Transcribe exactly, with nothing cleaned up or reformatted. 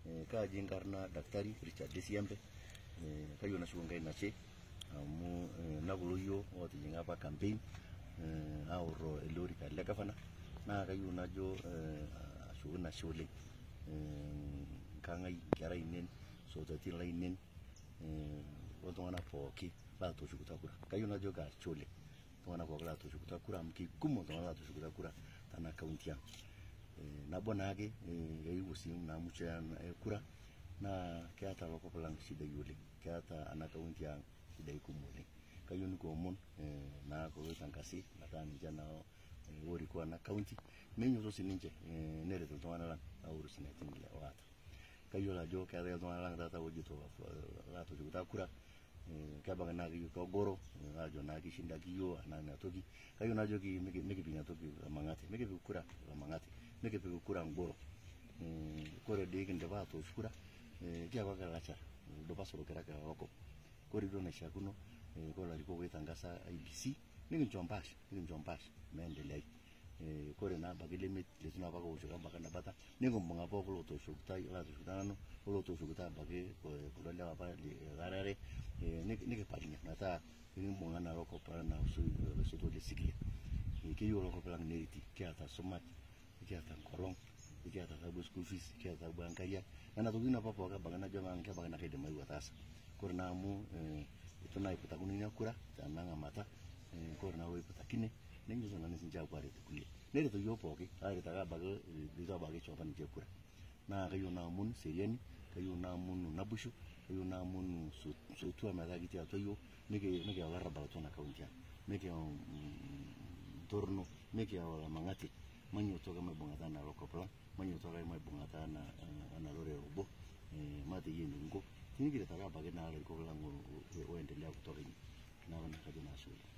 Kaaji nkarna Daktari Richard Esiembe. Kayieu nashuku Nkai nache amu nakulo iyiok otijing'a apa campaign aorro ele orika le gavana. Naa kayieu najo ashuku nashe oleng, nkang' ai, nkera ainen, sotatin lainen, oltung'ana pooki latoshukuta kura. Kayieu najo ashe oleng tung'ana pooki latoshukuta kura amu kekumok tung'ana latoshukuta kura tana kaunti ang'. Nabo naake keiu sii naa musho e kura naa keata lokop lang' shidai oleng, keata ana kaunti ang' shidai kumok oleng. Kayieu nikiomon naa kulo oitangasi metaa ninche naa orikoo ana kaunti meinyoto sii ninche neret iltung'ana lang' aoru sinaitin le waata. Kayiolo ajo keetae iltung'ana lang' taata ojito latoshukuta kura, kebaki naa keyieu kegoro ajo naa keishindaki iyiok anaa ina toki. Kayieu najoki mikipik ina toki lamang'ate, mikipik kura lamang'ate, mikipik kura ngoro. Kore dii kindipa atoosh kura kiaku ake lachar, ildupas lo kira kira lokop. Kore duo naishiakuno kore larikok oitangasa I E B C nikincho mpaash, nikincho mpaash meendeleai. Kore naa abaki lemet letu naa abaki ewoshoki abaki ena bata nikimbung'a pooki lotooshokita, latooshokita nanu olotooshokita abaki kulo lewa apa le Karare, nikipal ina metaa kimbung'a naa lokop anaa osotua le sikilia. Keyieu lokop lang' nereti, kiata sumat, kiata nkolong', kiata tabu school fees, kiata tabu enkariak. Nena tokitin apa pooki abaki najo nanu kebaki naa kaidim aeu ataasa. Kore naa amu itu naa aiputakuno ina kura tena ng'amata, kore naa oiputakine neinyototo naa ninche apuo aret kulie. Neret iyiok pooki, aret ake abaki litu abaki eisho apa ninche kura. Naa kayieu naa amun seriani, kayieu naa amun naboisho, kayieu naa amun sotua metaa kitii atua iyiok, mikiyau larrabal atua ena kaunti ang', mikiyau ntorrono, mikiyau lamang'ate. Mainyototo ake maibung'ata anaa lokop lang', mainyototo ake maibung'ata anaa lorere obo. Mateyiolo enikinko tinikiret ake abaki naa larikok lang' oendelea kutoka inyi. Neaku naa kajo naa ashe oleng.